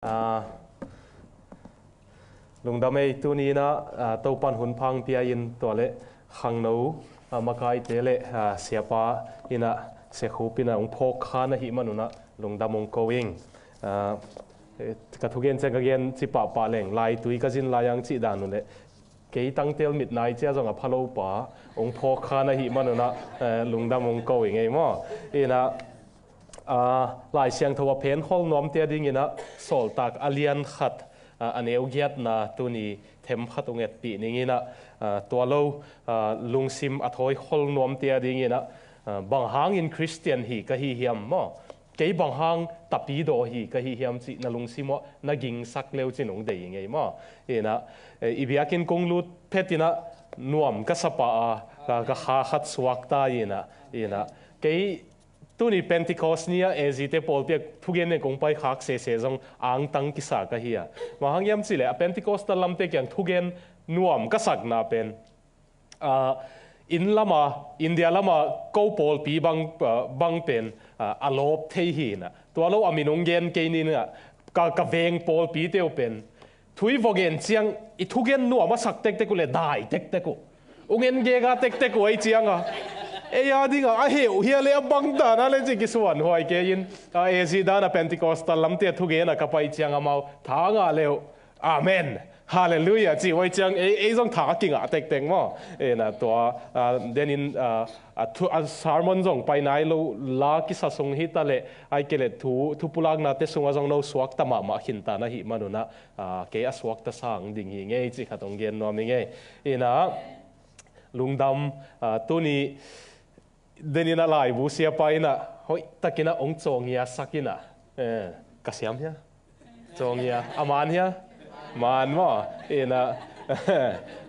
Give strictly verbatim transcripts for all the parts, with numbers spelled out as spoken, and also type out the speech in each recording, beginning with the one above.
Ah, lungdam ei, tuni inah, ah, Topan hun phang pia in tua le khangno, ah, makaite le, ah, siapa inah, Sia Khup inah hong phawk kha na hih manunah lungdam hong ko ing. Ah, eh, ka thugen ciang ka gen ci pahpah leng, laitui ka zin lai ang cih dan uh le kei tangtel mit nai cia zong a phalo pa hong phawk kha na hih manunah, eh, lungdam hong ko ing ei maw. Inah, ah, Lai Siangtho a phen khol nuamte a dinginah Sawltak a lian khat, ah, a neu giatna tuni themkhat hong etpih ninginah, ah, tua lo, ah, lungsim a thawi khol nuamte a dinginah, ah, bang hangin Khristian hi ka hi hiam maw? Kei bang hang tapidaw hi ka hi hiam cih na lungsim uah na gingsak leu cin hong dei ing ei maw. Inah, eh, i biakinn kong lut phet inah nuam ka sa pah a, ka, ka kha khat suakta inah, inah kei tuni Pentecost ni-ah A Z te pawlpi ah thugen nen kong paikhak sese zong angtang kisa ka hi a. Bang hang hiam cihleh a Pentecostal lamte kiang thugen nuam ka sakna pen, ah, inn lama, India lama ko pawlpi bang, ah, bang pen, ah, a lawp thei hi inah. Tua lo a min hong gen kei ninah ka, ka veng pawlpite uh pen thui vawgen ciang i thugen nuam a sak tektek uh le dai tektek uh, ung en gega tektek uh ei cianga, ei a dinga a heh uh hia le a bang dana le ci kisuan huai kei in, ah, A Z dana Pentecostal lamte a thugen a ka pai ciang amau tha ngah leu, Amen, Halleluiah ci huai ciang ei, ei zong tha a kingah tektek maw. Inah tua, ah, denin, ah, a thu, a sermon zong pai nai lo la kisa sung hi ta le, ai ke le thu, thupulaknate sungah zong no suakta mahmah khinta na hih manunah, ah, kei a suakta sang ding hi ngei cih khat hong gen nuam hi ngei. Inah lungdam, ah, tuni deninah laibu siapa inah hoihtakinah hong cawngia sak inah, eh, ka siam hia? Cawngia a man hia? Man maw. Inah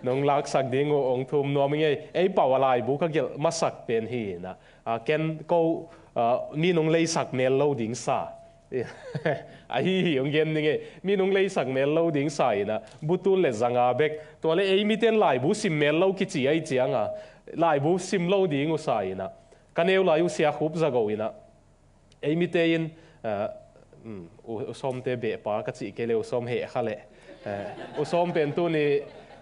nong laksak ding uh hong thum nuam hi ngei. Ei pau a laibu ka gelh masak pen hi inah, ah, ken ko, ah, mi nong leisak mel lo ding sa ahi hi hong gen ning ei. Mi nong leisak mel lo ding sa inah butul le zanga bek, tua le ei miten laibu sim mel lo kici ahi cianga laibu sim lo ding uh sa inah ka neu lai uh Sia Khup Za Go inah ei mite in, ah, um, u, u Sawmte behpa ka cih kei le u Sawm heh kha le, eh, u Sawm pen tuni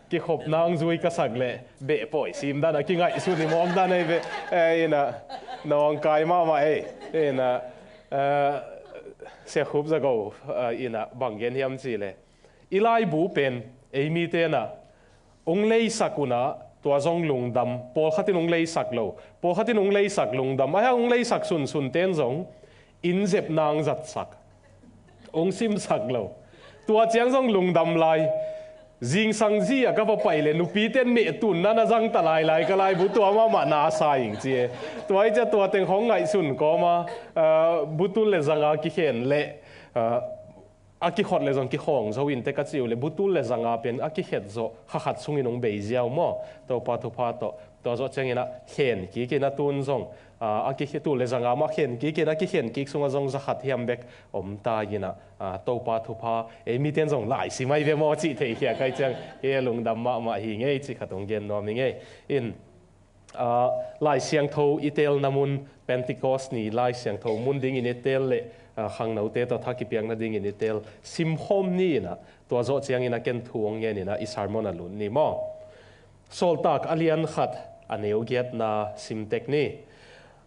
kikhop nang zui ka sak le behpawi sim dan a kingaihsun i mawk dan ei ve, eh, inah nawngkai mahmah ei. Inah, eh, Sia Khup Za Go, eh, inah bang gen hiam cihleh i laibu pen ei mite inah hong leisak unah tua zong lungdam, pawlkhatin hong leisak lo, pawlkhatin hong leisak lungdam, ahi hang hong leisak sunsunten zong inn zep nang zatsak, hong simsak lo. Tua ciang zong lungdam lai. Zingsang zi a ka va pai le nupiten mehtunna na zangta lailai ka laibu tua mahmah na sa ing ci e. Tua hi cia tua teng khong ngaihsun kawma, ah, butul le zanga kikhen le, ah, a kikhot le zong kikhawng zo in te ka ci uh le butul le zanga pen a kikhet zawh kha khat sungin hong bei ziau maw. Topa thupha tawh tua zawh cianginah khen kik inah tun zong, ah, a kikhe-, tul le zanga mah khen kik inah kikhen kik sungah zong za khat hiam bek om ta inah, ah, Topa thupha ei miten zong laisim ai ve maw cih theikhia kai ciang kei a lungdam mahmah hi ngei cih khat hong gen nuam hi ngei. In, ah, Lai Siangtho i telna mun, Pentecost ni Lai Siangtho mun dingin i tel le, ah, khangnote tawh tha kipiakna dingin i tel simkhawm ni inah tua zawh ciangin a ken thu hong ngen inah i sermon a lut ni maw. Sawltak a lian khat a neu giatna simtek ni.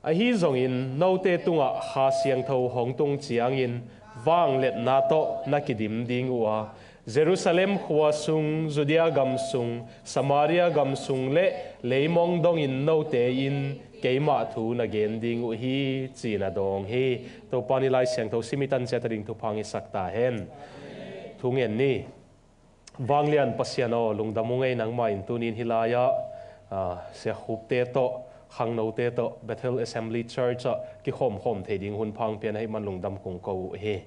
Ahi zongin note tungah Kha Siangtho hong tung ciangin vangliatna tawh na kidim ding uh a, Jerusalem khua sung, Judea gam sung, Samaria gam sung le leimong dongin note in keimah thu na gen ding uh hi, ci-in a dawng hi. Topa in i Lai Siangtho sim i tan ciat a ding thupha hong hisak ta hen. Thu ngen ni. Vanglian Pasian aw, lungdam ung ei, nangmah in tuni in hih lai-ah, ah, Sia Khupte tawh, khangnote tawh, Bethel Assembly Church ah kikhawmkhawm thei ding hun phang pian ahih man lungdam kong ko uh hi.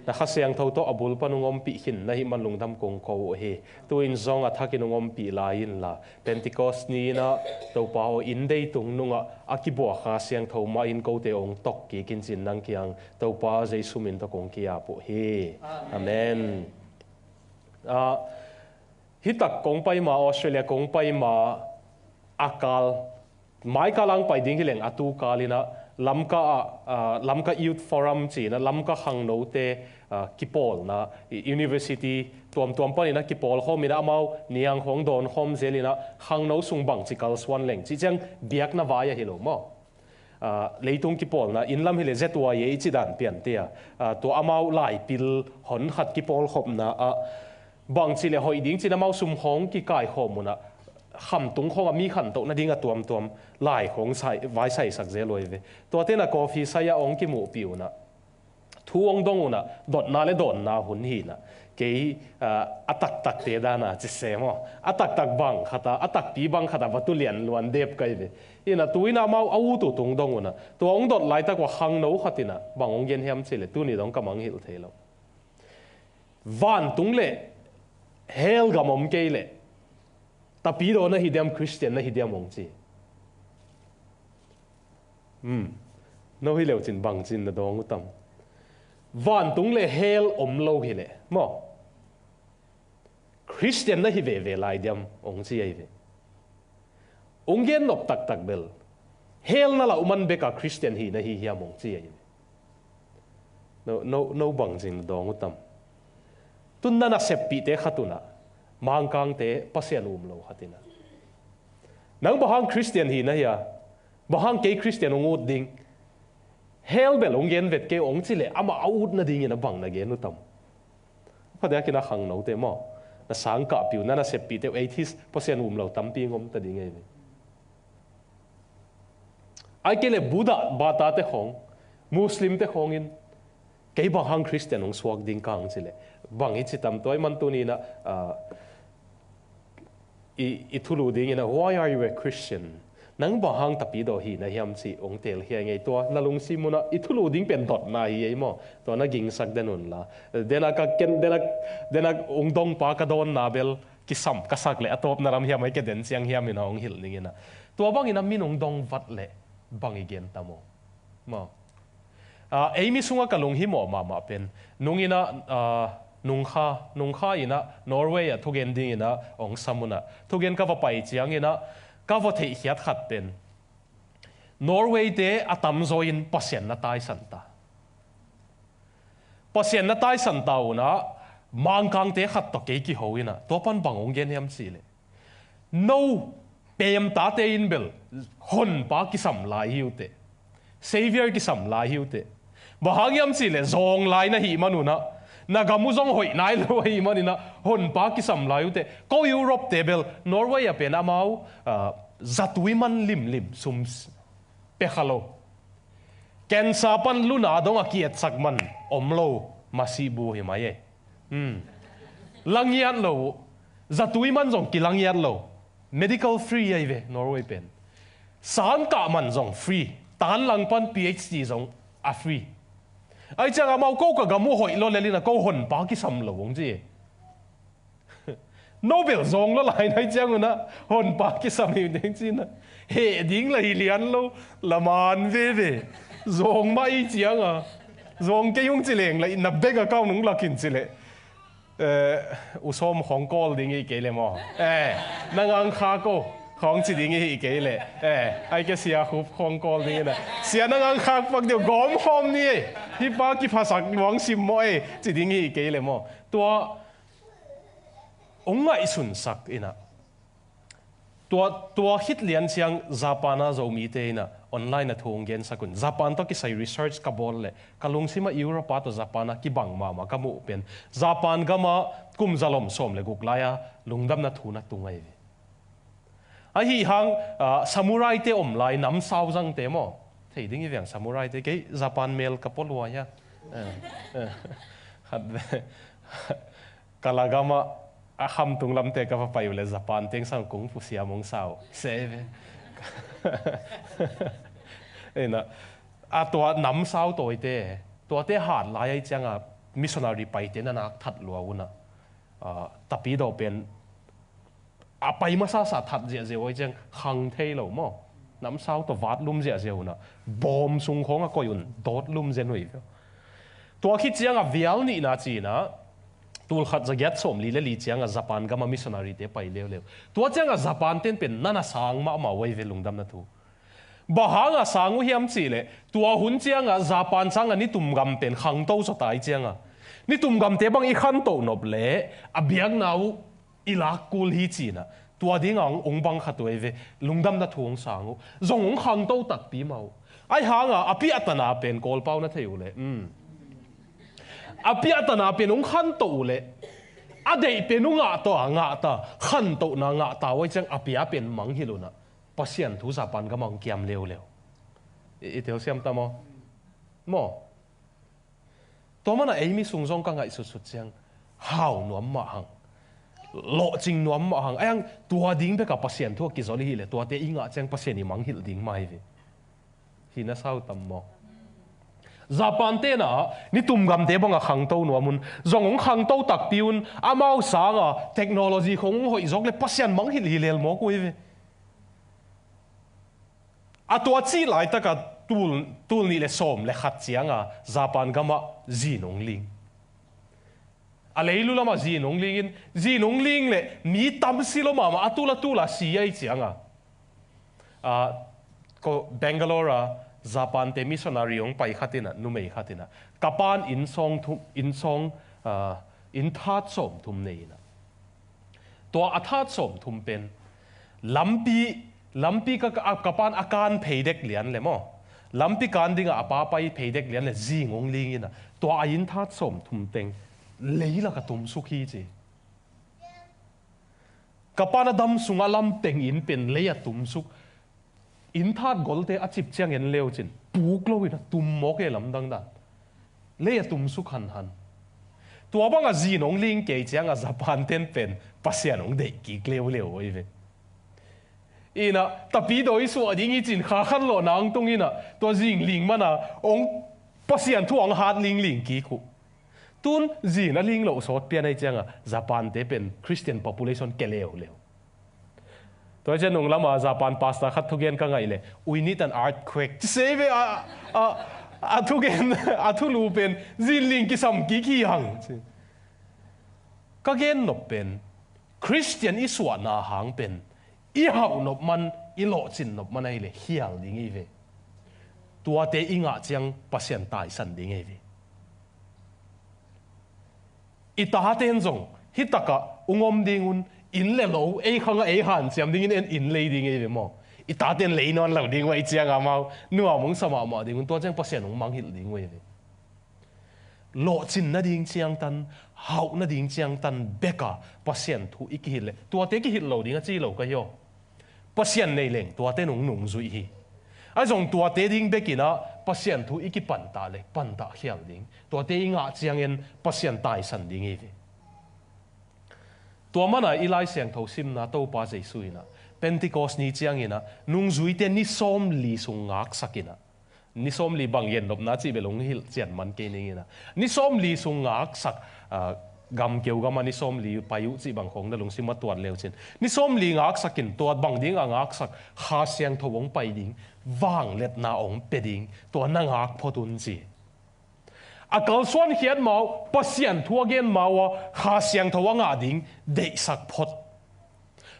Na Kha Siangtho tawh a bul pan hong ompih khin na hih man lungdam kong ko uh hi. Tu-in zong a thakin hong ompih lai inla, Pentecost ni-in ah Topa aw, inn deitung nungah a kibua Kha Siangtho mah in kote hong tok kik in ci-in nang kiang Topa Jesu min tawh kong ki-ap uh hi. Amen. Amen. Ah, hih tak kong pai ma, Australia kong pai ma a kal, mai kal ang pai ding hi leng a tu kal in ah Lamka ah, ah, Lamka Youth Forum ci-in ah Lamka khangnote, ah, kipawlna, i university tuamtuam panin a kipawl khawm in a, amau niang khawng dawn khawm zel in a, khangno sung bangci kalsuan leng cih ciang biakna vai ahi lo maw? Ah, leitung kipawlna, inn lam hileh Z Y A i cih dan pian te a, ah, tua amau laipil hon khat kipawlkhopna ah, bangci le hoih ding ci-in amau sum khawng kikaikhawm un a, khamtung khawng a mi khantoh nading a tuamtuam lai khawng sai, vaisaisak zel uh hi ve. Tuate in a coffee sai a hong kimuhpih un a, thu hong dong un a, dotna le dawnna hun hi in a, kei, ah, a taktakte dan a ci se maw, a taktak bang khat a, a takpi bang khat a va tu lianluan dep ka hi ve. In a tu in a amau a ut uh tung dong un a, tua hong dot laitak ua khangno khat in a bang hong gen hiam cih leh, tuni dong ka mangngilh thei lo. Vantung le hell gam om kei leh Tapidaw na hi diam, Christian na hi diam hong ci. Hmm. No hi leu cin bangcin na dawng uh tam? Vantung le hell om lo hileh maw, Christian na hi veve lai diam hong ci ahi ve. Hong gen nop taktak bel, hell na lauh man bek a Christian hi na hi hiam hong ci ahi ve. No, no, no bangcin na dawng uh tam? Tun na naseppihte khat un a, Mangkangte Pasian um lo khat in a, nang bang hang Christian hi na hi a, bang hang kei Christian hong ut ding? Hell bel hong gen vet kei hong ci leh, amah a ut nadingin a bang na gen uh tam? Phadiakin a khangnote maw, na sangkahpih uh, na naseppihte uh, atheist, Pasian um lo tampi hong om ta ding ahi ve. Ahih kei leh Buddha, Bata te khawng, Muslim te khawng in, kei bang hang Christian hong suak ding ka hong ci leh, bang i ci tam? Tua ahih man tuni in a, ah, i, i thulu ding in a, "Why are you a Christian?" Nang bang hang Tapidaw hi na hiam cih hong telkhia ing ei. Tua na lungsim un a i thulu ding pen dotna hi ei maw. Tua na gingsak den un la. Den a ka ken, den a, den a hong dongpa ka dawnna bel kisam ka sak leh a tawpna lam hiam, ahih kei leh den ciang hiam in a hong hilh ning in a. Tua bangin a min hong dong vat leh bang i gen tam aw? Maw. Ah, ei mi sungah ka lunghimawh mahmah pen, nung in a, ah, nungkha, nungkha in a Norway ah thugen ding in a hong sam un a, thugen ka va pai ciang in a ka va theihkhiat khat pen, Norway te a tamzaw in Pasian na taisan ta. Pasian na taisan ta un a, Mangkangte khat tawh kei kiho in a, tua pan bang hong gen hiam cih leh, "No pemtate in bel Honpa kisam lai hi uh teh, Saviour kisam lai hi uh teh. Bang hang hiam cih leh zawng lai na hih man un a, na gam uh zong hoih nai lo ahih man in a, Honpa kisam lai uh teh. Ko Europe te bel, Norway ah pen amau, ah, zatui man limlim, sum pia kha lo. Cancer pan luna dong a ki-etsak man om lo, masi bu hi mai e. Hmm. La ngiat lo uh. Zatui man zong kila ngiat lo. Medical free ahi ve, Norway pen. Sangkah man zong free. Tan lang pan PhD zong a free. Ahih ciang amau, ko ka gam uh hoih lo lel in a, ko Honpa kisam lo hong ci e. No bel zawng lo lai na hih ciang un a, Honpa kisam hi ding ci in a, heh ding la hi lian lo, la man veve. Zawng mah i ciang a, zawng kei hong ci leng la, na bank account hong lak in ci leh, eh, U Sawm khawng call ding i hi kei leh maw. Eh, na ngangkhak o khawng ci ding i hi kei leh. Eh, ahih kei leh Sia Khup khawng call ding in a, "Sia, na ngangkhak pak deuh, gawm khawm ni e. Hih pa kiphasak luang sim maw e," ci ding i hi kei leh maw. Tua hong ngaihsunsak in a, tua, tua khit lian ciang Japan a Zomite in a online a thu hong gensak un. Japan tawh kisai research ka bawl leh, ka lungsim ah Europe a tawh Japan a kibang mahmah ka muh pen, Japan gam ah kum zalom sawm le guk lai a lungdamna thu na tung ahi ve. Ahi hang, ah, samurai te om lai, namsau zangte maw. Thei ding i veng samurai te, kei Japan mel ka pua lua hia. Eh, eh. Khat ve. Ka la gam ah, a khamtung lamte ka va pai uh leh Japan teng sang kung fu siam hong sa uh. Se ve. Ina, a tua namsau tawite, tuate hat lai ahih ciang a missionary paite na nak that lua un a. Ah, Tapidaw pen a pai masasa that ziahziah uh ahih ciang khang thei lo maw. Namsau tawh vat lum ziahziah un a, bawm sung khawng a koih un, dawt lum zen uh hi ve. Tua khit ciang a vial nihna ci in a, tul khat za giat sawm li le li ciang a Japan gam a missionary te pai leuleu. Tua ciang a Japan ten pen na na sang mahmah uh ahi ve, lungdamna thu. Bang hang a sang uh hiam cih leh, tua hun ciang a Japan sang a nitum gam pen khangto zaw ta ahih ciang a, Nitum gamte bang i khantoh nop leh a biakna uh i lak kul hi cinah, tua dingah hong, hong bang khat uh ei ve. Lungdamna thu hong sang uh, zong hong khangto takpi mah uh. Ahi hanga a piahtana pen Kawlpau na thei uh leh, um, a piahtana pen hong khantoh uh leh, a deih pen uh ngahta, ngahta, khantohna ngahta uh ei ciang a pia pen mangngilh unah, Pasian thu Japan gamah hong kiam leuleu. I, i telsiam ta maw? Maw? Tua mana ei mi sung zong ka ngaihsutsut ciang hau nuam mah hang, lawhcing nuam mah hang. Ahi hang tua ding beka Pasian thu a kizol i hih leh tuate i ngah ciang Pasian i mangngilh ding mah hi ve. Hi na sau tam maw? Japan tenah nitum gamte banga khangto nuam un, zong hong khangto takpi un, amau sanga technology khong hong hoih zawk leh Pasian mangngilh hi lel mawk uh hi ve. A tua cih laitaka tul, tul nih le sawm le khat cianga Japan gamah zin hong ling. A leilu lamah zin hong lingin, zin hong ling le mi tamsi lo mahmah, a tul a tula si ahi cianga, a, ko, Bangalore a Japan te missionary hong pai khat inah, numei khat inah, ka pan inn sawng thum, inn sawng, a, inn that sawm thum nei inah, tua a that sawm thum pen lampi, lampi ka, ka, ka pan a kan phei dek lian le maw, lampi kan dingah a pa pai phei dek lian le zing hong ling inah, tua a inn that sawm thum teng leilak a tumsuk hi ci. Ka pan a dam sungah lam teng inn pen lei a tumsuk. Inn that golte a cip ciang en leucin puk loin a tum mawk e, lamdang dan. Lei a tumsuk hanhan. Tua banga zin hong ling kei cianga Japan ten pen Pasian hong deih kik leuleu uh hi ve. Inah tapidaw i suah ding hi cin kha khan lawh nangtung inah tua zing ling mana hong Pasian thu hong hat lingling kik uh. Tun zin a ling loh sawt pian ahi cianga Japan te pen Christian population ke leuleu. Tua ciang nung lama Japan pastor khat thugen ka ngaih leh, "We need an earthquake," ci se ve. A, a, a thugen, a thulu pen zin ling kisam kik hi hang ci. Ka gen nop pen Christian i suahna hang pen i hauh nop man, i lawhcin nop man ahi leh hial ding hi ve. Tuate i ngah ciang Pasian taisan ding hi ve. I taten zong hih takah ung om dingun, inn le lo ei khangah ei hanciam dingin en, inn lei ding ei ve maw? I taten lei nawn lo ding uh ahi cianga amau nuam hong sa mahmah dingun, tua ciang Pasian hong mangngilh ding uh ei ve. Lawhcin nading ciangtan, hauh nading ciangtan beka Pasian thu i kihilh leh tuate kihilh lo ding a ci lo ka hi aw. Pasian nei leng tuate nung nungzuih hi. Ahi zong tuate ding bekinah Pasian thu i kipantah le pantah khial ding, tuate i ngah ciangin Pasian taisan ding hi ve. Tua mana i Lai Siangtho simna Topa Jesu inah Pentecost ni cianginah nungzuite ni sawmli sung ngaksakinah, ni sawmli bang gen nopna cih bel hong hilh cian man kei ninginah, ni sawmli sung ngaksak, ah, gam keu gama ni sawmli pai uh cih bang khong na lungsim a tuat leucin, ni sawmli ngaksakin tua bang dinga ngaksak, Kha Siangtho hong pai ding, vangliatna hong pia ding, tua na ngak phot un ci. A kalsuan khiat mau, Pasian thu a gen mau a Kha Siangtho a ngah ding deihsak phot.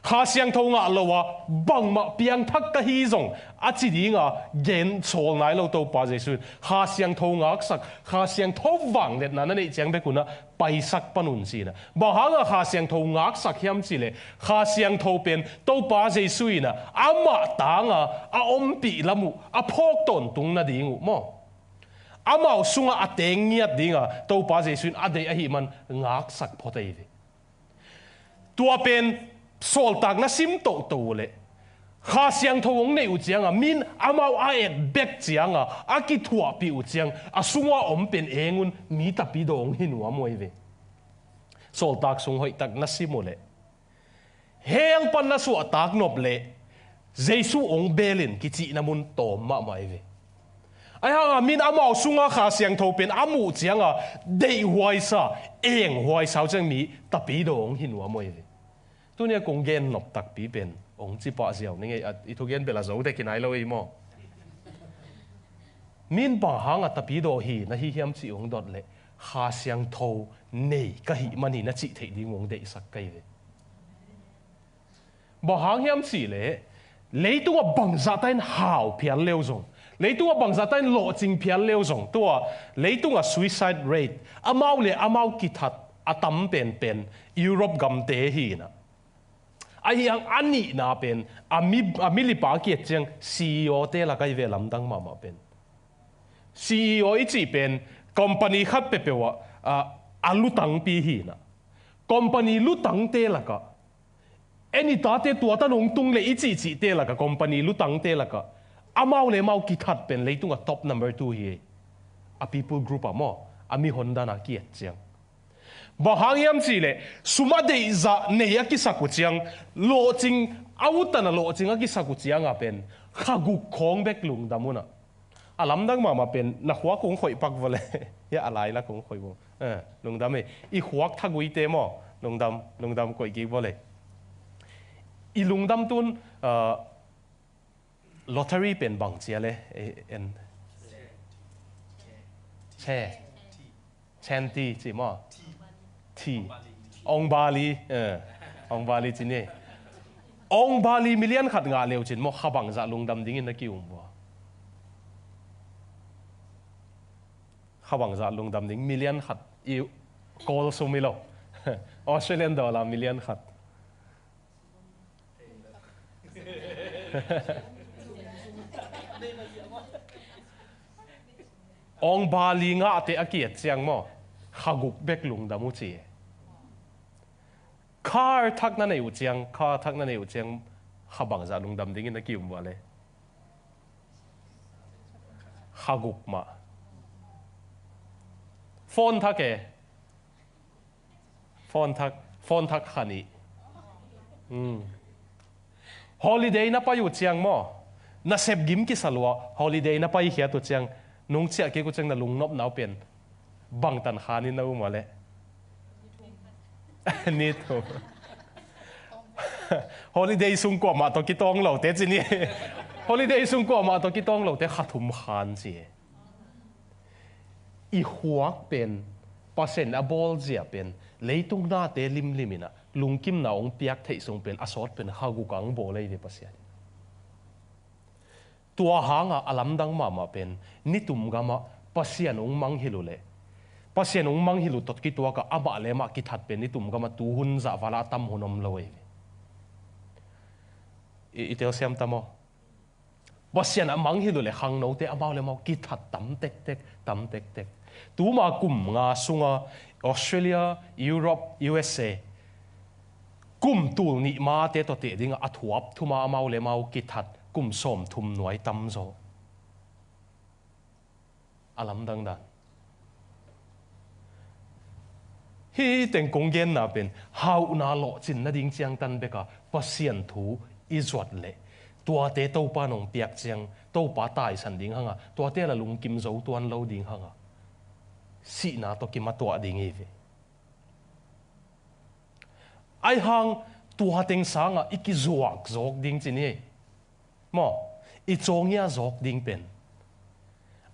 Kha Siangtho ngah lo a bangmah piangthak ka hi zong a ci dinga gen sawl nai lo Topa Jesu in Kha Siangtho ngaksak, Kha Siangtho vangliatna na neih ciang bekunah paisak pan un cinah. Bang hanga Kha Siangtho ngaksak hiam cihleh, Kha Siangtho pen Topa Jesu inah amah tanga a ompih lam uh a phawk tawntung nading uh maw, amau sungah a teng ngiat dinga Topa Jesu in a deih ahih man ngaksak phot ahi ve. Tua pen sawltak na sim tohtoh uh leh Kha Siangtho hong neih uh cianga min amau a et bek cianga a kithuahpih uh ciang a sungah om pen engun mi tapidaw hong hi nuam uh ahi ve. Sawltak sung hoihtak na sim uh leh hell pan na suahtak nop leh Jesu hong belin kicihna mun tawm mahmah hi ve. Ahi hanga min amau sunga Kha Siangtho pen a muh cianga deihhuaisa, enghuaisa uh ciang mi tapidaw hong hi nuam uh hi ve. Tunia kong gen nop takpi pen hong cipah ziau ning ei, a, i thugen bel a zo dek hi nai lo ei maw? Min bang hanga tapidaw hi na hi hiam cih hong dot leh Kha Siangtho nei ka hih man hi na cih theih ding hong deihsak ka hi ve. Bang hang hiam cihleh, leitungah bangzahta in hau phial leu zong, Leitungah bangzah ta in lawhcing phial leu zong, tua leitungah suicide rate, amau le amau kithat a tam penpen Europe gamte hi in ah. Ahi hang a nihna pen a mi, a milipa a kiat ciang C E O te lak ahi ve, lamdang mahmah pen. C E O i cih pen company khat peuhpeuh ah, a, a lutangpi hi in ah. Company lutangte lakah, en i tate tua tan hong tung le i cihcihte lakah, company lutangte lakah amau le amau kithat pen leitungah top number two hi. A people group ah maw, a mihon dan a kiat ciang. Bang hang hiam cih leh sum a deihzah nei a kisak uh ciang, lawhcing, a utan a lawhcing a kisak uh ciang a pen kha guk khawng bek lungdam un ah. A lamdang mahmah pen na khuak hong khoih pak vua le. Hiah a lailak hong khoih vua. Eh, lungdam e. I khuak thaguite maw, lungdam, lungdam koih kik vua le. I lungdam tun, ah, lottery pen bang ci a le, eh, en. Che. Centi ci maw? Thi. Ong bali, eh. Ong bali ci ni. Ong bali million khat ngah leu cin maw, kha bangzah lungdam dingin na ki-um vua? Kha bangzah lungdam ding, million khat i kawl sum hi lo. Australian dollar million khat. Ong bali ngahte a kiat ciang maw, kha guk bek lungdam uh ci. Car thak na neih uh ciang, car thak na neih uh ciang, kha bangzah lungdam dingin na ki-um vua le? Kha guk mah. Phone thak e. Phone thak, phone thak kha nih. Hmm. Holiday na pai uh ciang maw, na sep gim kisa lua, holiday na pai khiat uh ciang, nung ciah kik uh ciang na lungnopna uh pen bangtan khanin na um a le? Ni thum. Holiday sung kuamah tawh kitawng lote ci ni. Holiday sung kuamah tawh kitawng lote kha thum khan ci. I khuak pen Pasian a bawlzia pen leitung nate limlim in ah lungkimna hong piak theih sung pen a sawt pen kha guk ang bawl ei ve Pasian. Tua hangah a lamdang mahmah pen nitum gamah Pasian hong mangngilh uh leh, Pasian hong mangngilh uh tawh kituakah amah le amah kithat pen nitum gamah tuhun zah vala a tam hun om lo ei ve. I, i telsiam ta maw? Pasian a mangngilh uh leh khangnote amau le amau kithat tam tektek, tam tektek. Tuma kum nga sunga Australia, Europe, U S A, kum tul nih mate tawh teh dingah a thuap thuma amau le amau kithat kum sawmthum nuai tamzaw. A lamdang dan. Hih teng kong genna pen hauhna lawhcin nading ciangtan beka Pasian thu i zuat leh, tuate Topa nong piak ciang Topa taisan ding hanga, tuate la lungkim zo tuan lo ding hanga, sihna tawh kimatuah ding hi ve. Aihang tua teng sangah i kizuak zawk ding ci ni. Maw, i cawngia zawk ding pen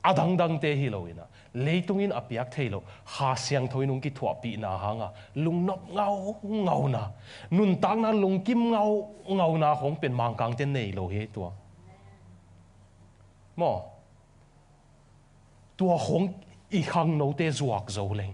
a dangdangte hi lo in ah, leitungin a piak thei lo Kha Siangtho in hong kithuahpihna hanga lungnop ngaungauna, nuntakna lungkim ngaungauna khawng pen Mangkangte nei lo hi tua. Maw, tua khawng i khangnote zuak zo leng.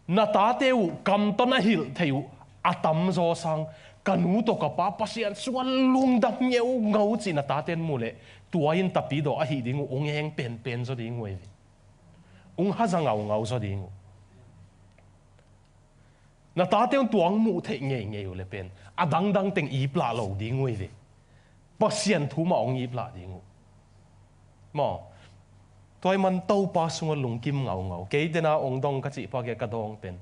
Na tate uh kam tawh na hilh thei uh a tamzaw sang, ka nu tawh ka pa Pasian sungah lungdam ngeungau cih na taten muh leh, tua in tapidaw ahih ding uh hong eng penpen zaw ding uh ei ve. Hong haza ngaungau zaw ding uh. Na tate un tua hong muh theih ngeingei uh le pen a dangdang teng iplah lo ding uh ei ve. Pasian thu mah hong iplah ding uh. Maw, tua ahih man Topa sungah lungkim ngaungau. Kei tena hong dong ka cih pah kei ka dawng pen,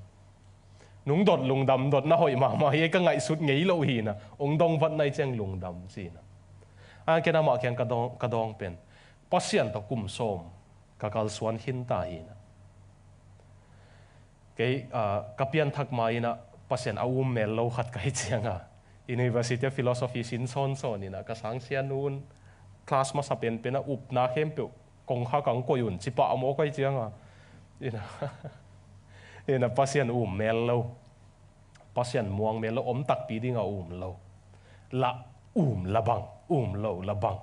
nung dot lungdam dot na hoih mahmah hi, ka ngaihsut ngei lo hi na, hong dong vat nai ciang lungdam ci na. A, ken amah kiang ka dawng, ka dawng pen Pasian tawh kum sawm ka kalsuan khinta hi na. Kei, ah, ka pianthak ma-in ah Pasian a um mel lo khat ka hi cianga, University of Philosophy sin sawnsawn in ah ka sangsianu un class masa penpen ah upna khempeuh kongkhak ang koih un ci pah mawk ahi cianga, in ah, in ah Pasian um mel lo, Pasian muang mel lo, om takpi dinga um lo. La um la bang, um lo la bang.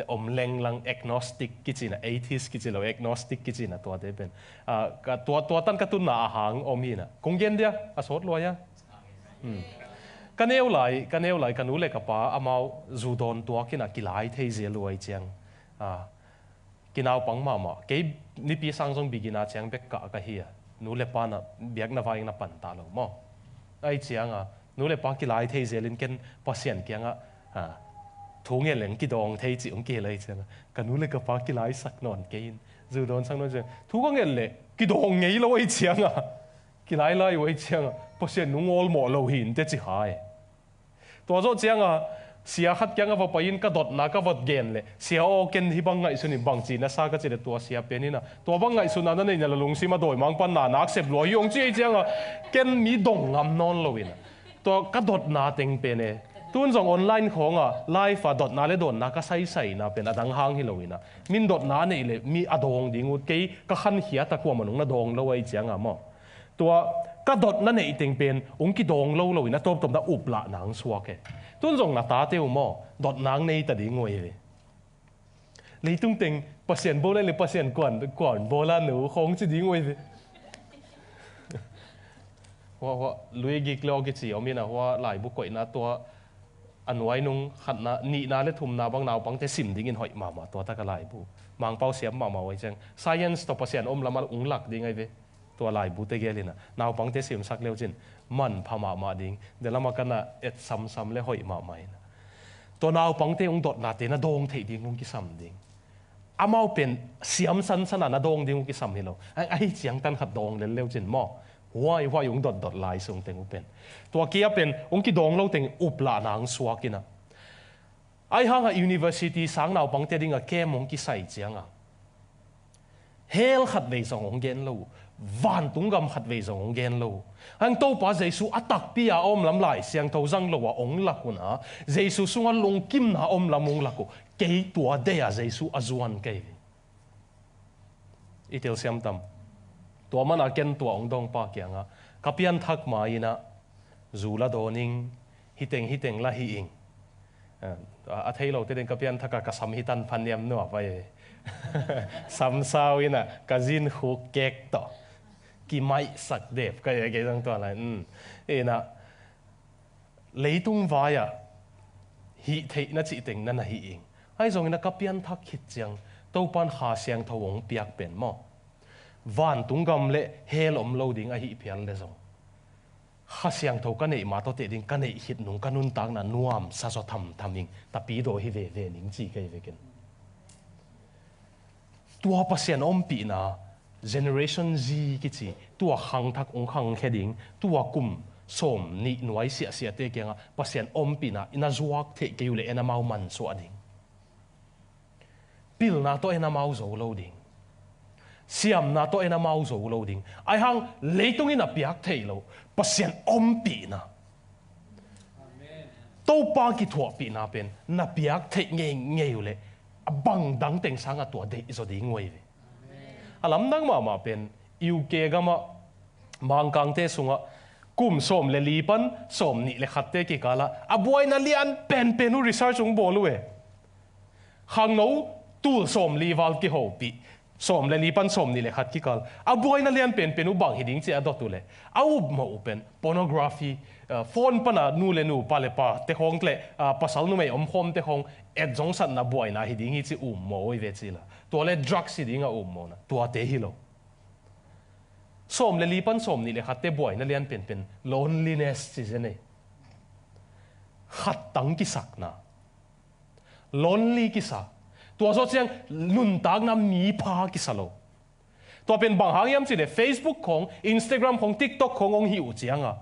Om lenglang, agnostic kici na, atheist kici lo, agnostic kici na, tuate pen. Ah, ka, tua, tua tan ka tunna a hang om hi na. Kong gen dia, a sawt lua ia. Hmm. Ka neu lai, ka neu lai, ka nu le ka pa, amau zu dawn tuak in a kilai thei zel uh ahih ciang. Ah, kinaupang mahmah. Kei nipi sang zong beginner ciang bek kah ka hi a. Nu le pa na biakna vai na pan ta lo maw. Ahih ciang a, nu le pa kilai thei zel in ken Pasian kiangah, ah, thu ngen leng kidawng thei ci ong kihel ahih ciang a, ka nu le ka pa kilaisak nawn kei in. Zu dawn sak nawn ciang. Thu ka ngen leh, kidawng ngei lo ahih ciang a. Kilai lai uh ahih ciang a. Pasian nung awlmawh lo hi in te ci hai. Tua zawh ciang a, sia khat kiangah va pai in ka dotna ka va gen leh, sia aw ken hih bang ngaihsun in bang ci na sa ka cih leh tua sia pen in a. Tua bang ngaihsutna na neih na la lungsim a dawimangpa na nak sep lua hi ong ci ahih ciang a, ken mi dong ngam nawn lo in a. Tua ka dotna teng pen e. Tun zong online khawng a, live a dotna le dawnna ka saisaina pen a dang hang hi lo in a. Min dotna a neih leh mi a dawng ding uh kei ka khankhiat a kuamah nung na dawng lo ahih ciang a maw. Tua ka dotna neih teng pen ong kidawng lo lo in a tawptawp na up lah nang suak e. Tun zong na tate uh maw, dotna ong nei ta ding uh ahi ve. Leitung teng Pasian bawl le Pasian kuan, kuan bawl a nu khawng ci ding uh ahi ve. Hua, hua, Louis Giglio kici om in a, hua laibu koihna tua a nuai nung khatna, nihna le thumna bang naupangte sim dingin hoih mahmah, tua tak a laibu. Mangpau siam mahmah uh ahih ciang. Science tawh Pasian om lam a ong lak ding ahi ve. Tua laibu tegel in a, naupangte simsak leu cin manpha mahmah ding. Delam a ka na et samsam le hoih mahmah in a. Tua naupangte ong dotnate na dawng theih ding ong kisam ding. Amau pen siam sansan a na dawng ding ong kisam hi lo. Ahih, ahih ciang tan khat dawng lel leu cin maw. Huai, huai ong dotdot lai sung teng uh pen. Tua kia pen ong kidawng lo teng up lah nang suak in a. Ahih hang a university sang naupangte ding a camp ong kisai ciang a. Hell khatvei zong ong gen lo uh. Vantung gam khatvei zong ong gen lo uh. Hang Topa Jesu a takpi a om lam Lai Siangtho zang lo a ong lak un a. Jesu sung a lungkimna om lam ong lak uh. Kei tua dei a Jesu a zuan kei. I telsiam tam. Tua man a ken tua ong dawngpa kiang a. Ka pianthak ma in a. Zu la dawn ing. Hiteng, hiteng la hi ing. A, a thei lote ding ka pianthak a ka sam hi tan phan niam nuam pai. Sam sau in a ka zin khuk kek tawh. Kimaihsak dep ka e kei zong tua lai. Um. In a leitung vai a hih theihna cih teng na na hi ing. Ahi zongin a ka pianthak khit ciang Topan Kha Siangtho ong piak pen maw. Vantung gam le hell om lo ding ahih phial le zong. Kha Siangtho ka neih ma tawh teh ding ka neih khit nung ka nuntakna nuamsa zaw thamtham ing, tapi daw hi veve ning ci kei vekin. Tua Pasian ompihna, Generation Z kici, tua khangthak ong khangkhia ding, tua kum sawm nih nuai siahsiahte kiangah Pasian ompihna i na zuak theih kei uh leh en amau mansuah ding. Pilna tawh en amau zo lo ding. Siamna tawh en amau zo lo ding. Ahi hang leitung in a piak theih loh Pasian ompihna, Topa kithuahpihna pen na piak theih ngeingei uh leh a bang dang teng sangah tua deih zaw ding uh ahi ve. A lamdang mahmah pen U K gamah Mangkangte sungah kum sawm le li pan sawm nih le khatte kikalah a buaina lian penpen uh research ong bawl uh e. Khangno tul sawm li val kihopih, sawm le li pan sawm nih le khat kikal. A buaina lian penpen uh bang hi ding ci a dot uh leh a upmawh uh pen pornography, ah, phone pana nu le nu, pa le pa te khawng le, ah, pasal numei omkhawmte khawng et zongsatna buaina hi ding hi ci upmawh uh hi ve ci la. Tua le drugs hi ding a upmawhna. Tuate hi lo. Sawm le li pan sawm nih le khatte buaina lian penpen loneliness ci zen ei. Khat tang kisakna. Lonely kisa. Tua zawh ciang nuntakna mi pha kisa lo. Tua pen bang hang hiam ci le Facebook khawng, Instagram khawng, TikTok khawng ong hih uh cianga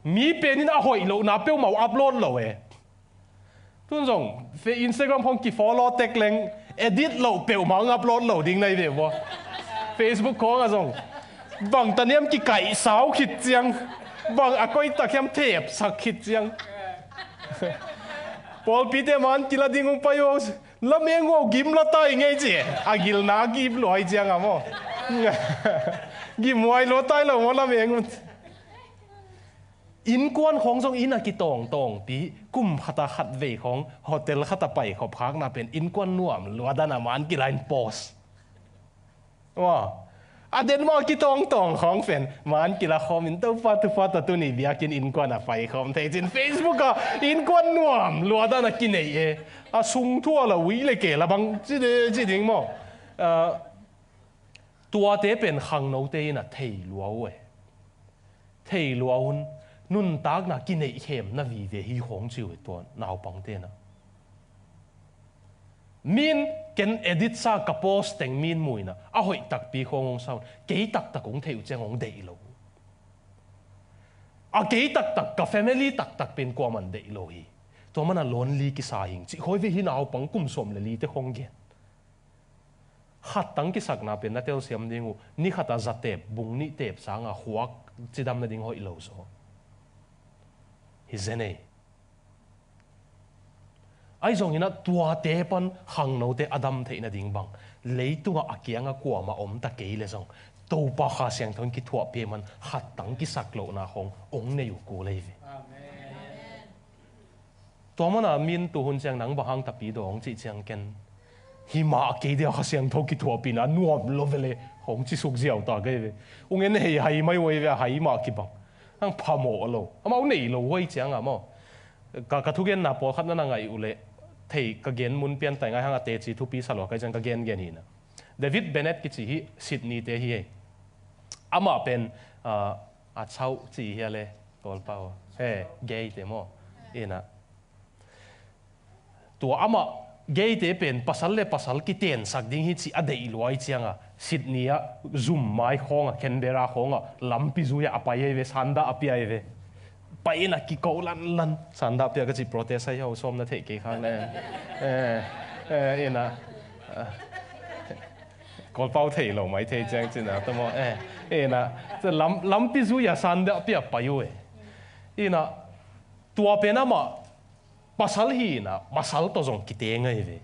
mi penin a hoih lohna peuhmah uh upload lo e. Tun zong Instagram khawng kifollow tek leng edit loh peuhmah ong upload lo ding na hi ve vua. Facebook khawngah zong bang taniam kikaihsau khit ciang, bang a koitak hiam thepsak khit ciang. Pawlpite man kila ding ung pai uh, lameng uh gim la tai ngei ci. A gilna gim luai cianga maw? Gim huai lua tai lo maw lameng uh? Innkuan khawng zong inn a kitawngtawngpi, kum khat a khat vei khawng hotel khat a paikhop khakna pen innkuan nuam luat dan a man kila in post. Wa. A den mah kitawngtawng khawng pen man kila khawm in Topa thupha tawh tuni biakinn innkuan a paikhawm thei cin Facebook ah innkuan nuam luat dan a kinei e. A sung thua la ui le ke la bang ci de ci ding maw? Ah, tuate pen khangnote in a thei lua uh e. Thei lua un nuntakna kineihkhemna vive hi khawng ci uh e tua naupangte in a. Min ken edit sa ka post teng min mu in a, a hoih takpi khawng hong sa un, kei taktak hong theih uh ciang hong deih lo. A kei taktak, ka family taktak pen kuaman deih lo hi. Tua man a lonely kisa hing cih khawi ve hi naupang kum sawm le lite khawng gen. Khat tang kisakna pen na telsiam ding uh, ni khat a za tep, bung nih tep sang a khuak cidam nading hoih lo zaw. Hi zen ei. Ahi zongin a tuate pan khangnote a dam theih nading bang, leitungah a kiangah kuamah om ta kei le zong, Topa Kha Siangtho in kithuahpih man khat tang kisak lohna khawng hong nei uh kul ei ve. Amen. Tua man a min tu hun ciang nang bang hang Tapidaw hong cih ciang ken, hi mah kei dia Kha Siangtho kithuahpihna nuam lo ve le, hong ci suk ziau ta kei ve. Ung en hei hai mai uh ei ve, hai mah kibang. Hang phamawh lo. Amau nei lo huai ciang a maw. Ka, ka thugenna pawlkhat na na ngaih uh leh, thei ka gen mun pian tai ngai hang a teci thupi sa lua ka hih ciang ka gengen hi na. David Bennett kici hi Sydney te hi hei. Amah pen, ah, a chauh ci hi a le, Kawlpau. He, gay te maw. Ina. Tua amah gay te pen pasal le pasal kitensak ding hi ci a deih luai ciang a, Sydney ah zum mai khawng a, Canberra khawng a, lampi zui ah a pai ei ve, sanda a pia ei ve. Pai in a kiko lanlan, sanda a pia ka ci protest a hi ho sawm na theih kei khang le. Eh, eh, ina. Ah. Kawlpau thei lo mai thei ciang cina, tamo, eh, ina. Lam, lampi zui a sanda a pia pai uh e. Ina, tua pen amah pasal hi ina, pasal tawh zong kiteng ei ve.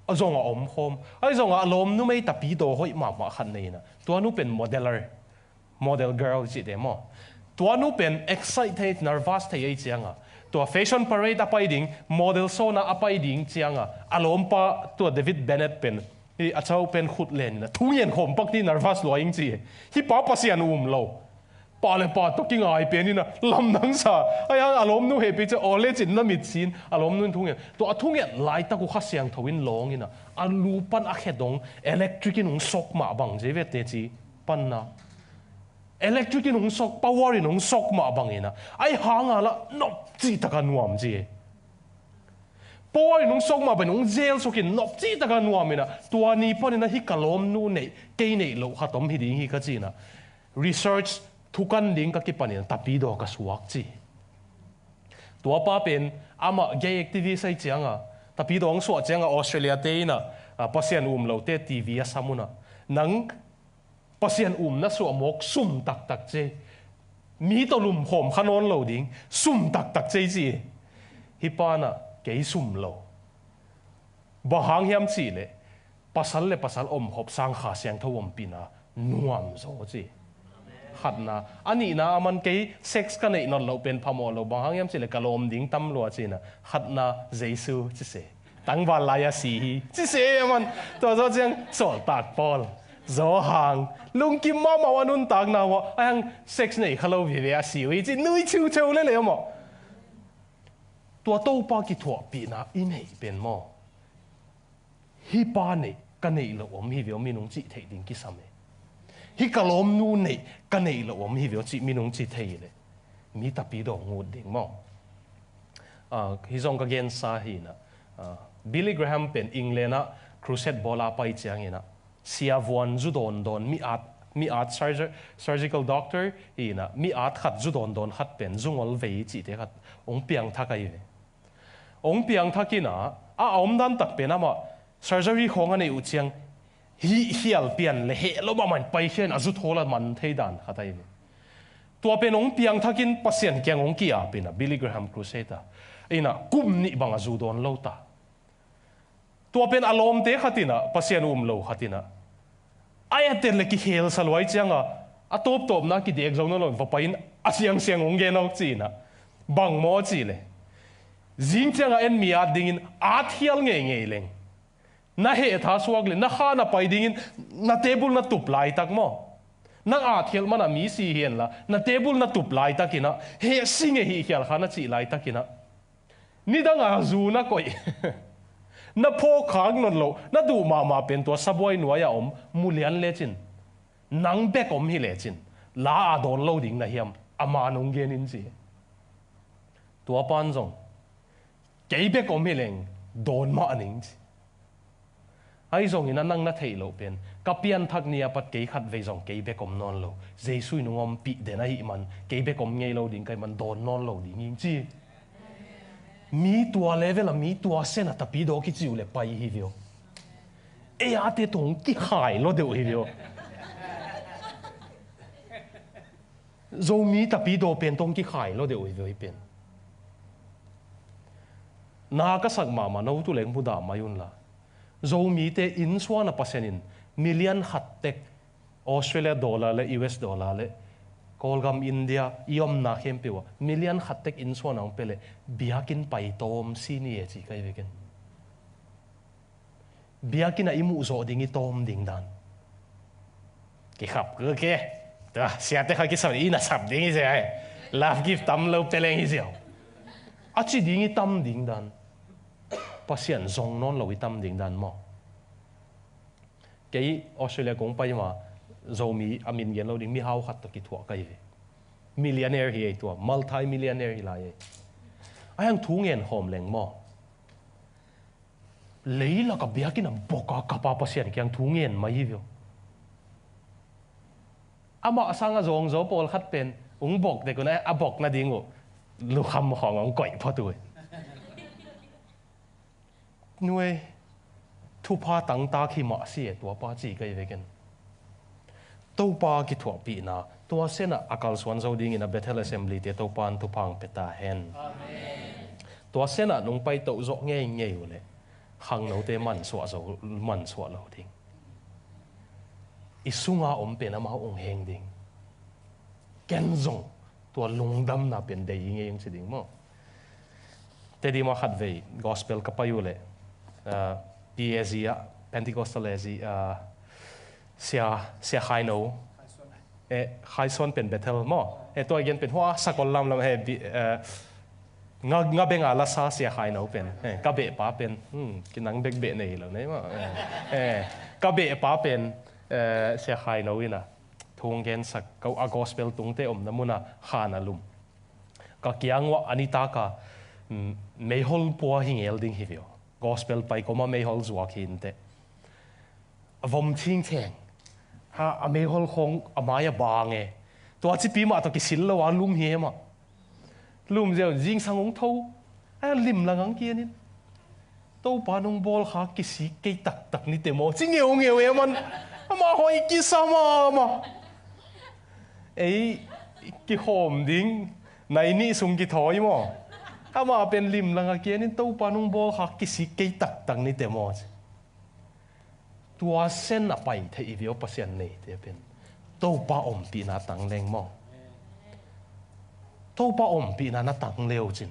A zong a om khawm. Ahi zong a lawm numei Tapidaw hoih mahmah khat nei ina. Tua nu pen modeler. Model girl cih te maw. Tua nu pen excite thei, nervous thei ei ciang a. Tua fashion parade a pai ding, model show na a pai ding ciang a. A lawmpa tua David Bennett pen. Hi a chau pen khut len ina. Thungen khawm pak ti nervous lua ing ci. Hi pa Pasian um lo. Pa le pa tawh kingai pen ina lamdang sa. Ai a, a lawmnu hehpih ciah aw le cin na mit sin a lawmnu in thungen. Tua a thungen laitak uh Kha Siangtho in lawng ina a lu pan a khe dong electric in hong sok mah bang ci ve teci panna. Electric in hong sok, power in hong sok mah bang ina ai hang a la nop cih taka nuam ci. Power in hong sok mah bang in hong zel sok in nop cih taka nuam ina tua ni pan ina hi ka lawmnu neih kei neih loh khat om hi ding hi ka ci ina. Research thukan ding ka kipan in Tapidaw ka suak ci. Tua pa pen amah gay activist ahi ciang a, Tapidaw hong suah ciang a Australia te in a, a, Pasian um lote T V a sam un a, nang Pasian um na suah mawk sum taktak ci. Mi tawh lumkhawm kha nawn lo ding, sum taktak ci ci. Hi pa in a kei sum lo. Bang hang hiam cih leh pasal le pasal omkhop sang Kha Siangtho ompihna nuam zaw ci. Khatna. A nihna a man kei sex ka neih nawn loh pen phamawh lo, bang hang hiam cih leh ka lawm ding tam lua ci ina. Khatna Jesu ci se. Tangval lai a si hi ci se a man. Tua zaw ciang sawltak Paul. Zaw hang. Lungkim mahmah a nuntakna uh a hang sex nei kha lo vive a si uh hi ci nui chiucheu lele maw. Tua Topa kithuahpihna i neih pen maw. Hi pa neih ka neih loh om hi ve om minung cih theih ding kisam e. Hi ka lawmnu neih ka neih loh om hi ve om cih minung cih thei le. Mi Tapidaw ngut ding maw. Ah, hi zong ka gensa hi ina. Ah, Billy Graham pen England ah crusade bawl a pai ciang ina. Siavuan zu dawndawn mi at, mi at surger-, surgical doctor hi ina. Mi at khat zu dawndawn khat pen zungol vei cihte khat hong piangthak ahi ve. Hong piangthak ina, a, a omdan tak pen amah surgery khawng a neih uh ciang, hih khial pian le heh lo mahmah in paikhia in a zu thawl a man thei dan khat ahi ve. Tua pen hong piangthak in Pasian kiang hong ki-ap ina, Billy Graham Crusade a. Ina, kum nih bang a zu dawn lo ta. Tua pen a lawmte khat ina, Pasian um lo khat ina. A etten le kikhelsa luai ciang a, A tawptawpna kidek zo nawn lo, va pai in, a siangsiang hong gen aw ci-in ah. Bang maw cih leh, zing ciangah en mi at dingin at hial ngeingei leng, na heh tha suak leh na kha na pai dingin na table na tup laitak maw, nang at hial manah mi si hi henla, na table na tup laitakin ah heh si ngei hi khial kha na cih laitakin ah, nidang a zu na koih, na phawk khak nawn loh, na duh mahmah pen tua sabuai nuai-ah om mu lian lecin, nang bek om hi lecin, la a dawn lo ding na hiam? A man hong gen in ci. Tua pan zong, kei bek om hi leng dawn mah ning ci. Ahi zongin a nang na theih loh pen, ka pianthak ni a pat kei khatvei zong kei bek om nawn lo. Jesu in hong ompih den ahih man, kei bek om ngei lo ding ka hih man dawn nawn lo ding ing ci. Mi tua level a, mi tua sen a tapidaw kici uh leh pai hi veu. Ei ate tawh hong kikhai lo deuh hi veu. Zomi tapidaw pen tawh hong kikhai lo deuh hi veu hi pen. Na ka sak mahmah no tu leng mudah mai unla, Zomite innsuan a Pasian in million khat tek Australia dollar le U S dollar le Kawlgam India i omna khempeuh ah million khat tek innsuan a hong pia leh biakinn pai tawm si ni e ci ka hi veken. Biakinn ah i muh zawh ding i tawm ding dan. Kikhap ke. Tua siate kha kisap i na sap ding hi sia e. Love gift tam lo peleng hi sia. A ci ding i tam ding dan. Pasian zong nawn lo i tam ding dan maw? Kei Australia kong pai ma, Zomi a min gen lo ding, mihau khat tawh kithuah ka hi ve. Millionaire hi ei tua, multi-millionaire hi lai ei. A hiang thu ngen khawm leng maw? Leilak a biakinn a bok a kap a Pasian kiang thu ngen mai hi veu. Amah sang a zawngzaw pawlkhat pen ung bok dek un a, a bok nading uh lukham khawng a ung koih phot uh. Nuai, thupha tangtak hi mah si e, tuapa ci ka hi veken. Topa kithuahpihna, tua senah a kalsuan zo dingin a Bethel Assembly te Topa in thupha hong pia ta hen. Amen. Tua senah nong paitoh zawh ngeingei uh leh khangnote mansuah zo, mansuah lo ding. I sunga om pen amau hong heng ding. Ken zong tua lungdamna pen dei i ngei hong ci ding maw? Tedim ah khatvei gospel ka pai uh leh, ah, P A Z ah, Pentecostal A Z, ah, Sia, Sia Khaino. Eh, Khaisuan pen Bethel maw? Eh, tua i gen pen hua sakol lamlam he, bi, eh, nga, nga benga lasa Sia Khaino pen. Eh, ka behpa pen, hmm, kinang bek beh nei lo nei maw? Eh, eh, ka behpa pen, eh, Sia Khaino ina thu hong gensak, ka, a gospel tungte omna muna khan a lum. Ka kiang uah a nitaka, mm, meihol pua hi ngel ding hi veu. Gospel pai koma meihol zuak hi inteh. A vom thingtheng. Ha, a meihol khong a mai a bang e. Tua cipi mah tawh kisil lo a lum hi e mah. Lum ziau zingsang hong tho. A limlang ang kianin. Topa nong bawlkha kisik kei taktak nite maw? Ci ngeungeu e man. Amah hoih kisa mahmah. Ei, kikhawm ding nai nih sung kithawi maw? Amah pen limlang a kianin Topa nong bawlkha kisik kei taktak nite maw? Ci. Tua sen a pai thei i veu Pasian neite pen Topa ompihna tang leng maw? Topa ompihna na tang leu cin.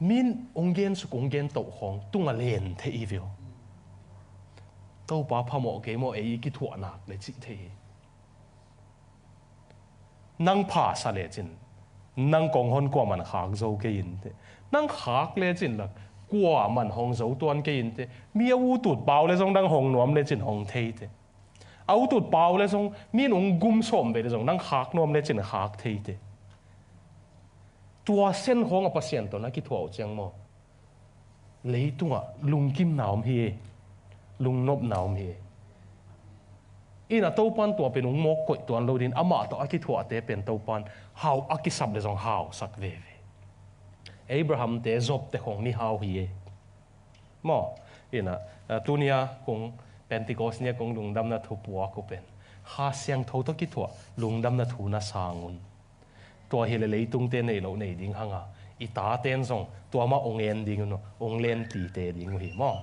Min ong gen suk ong gen toh khawng tunga len thei i veu. Topa phamawh kei maw ei i kithuah nak le cih thei hi. Nang pha sa lecin nang kong hon kuaman khak zo kei inteh. Nang khak lecin lak kuaman hong zo tuan kei inteh. Mi a utut pau le zong nang hong nuam lecin hong theiteh. A utut pau le zong mi nung gum sawm ve le zong nang khak nuam lecin khak theiteh. Tua sen khawng a Pasian tawh na kithuah uh ciang maw? Leitungah lungkimna om hi e. Lungnopna om hi e. Ina Topan tua pen ung mawk koih tuan lo din amah tawh a kithuahte pen Topan hau a kisap le zong hausak veve. Abraham te Job te khong mihau hi e. Maw? Ina, ah, tunia kong Pentecost nia kong lungdamna thu puak uh pen Kha Siangtho tawh kithuah lungdamna thu na sang un. Tua hi le leitungte nei loh nei ding hanga i taten zong tua mah ong en ding un, ong lenpite ding uh hi maw?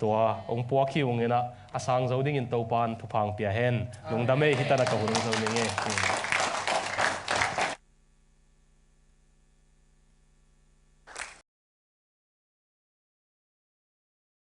tua hong puak hi ung in ah, a sang zo dingin Topa'n thupha hong pia hen. Lungdam ei, hi tan ah ka hun hong zo ning ei.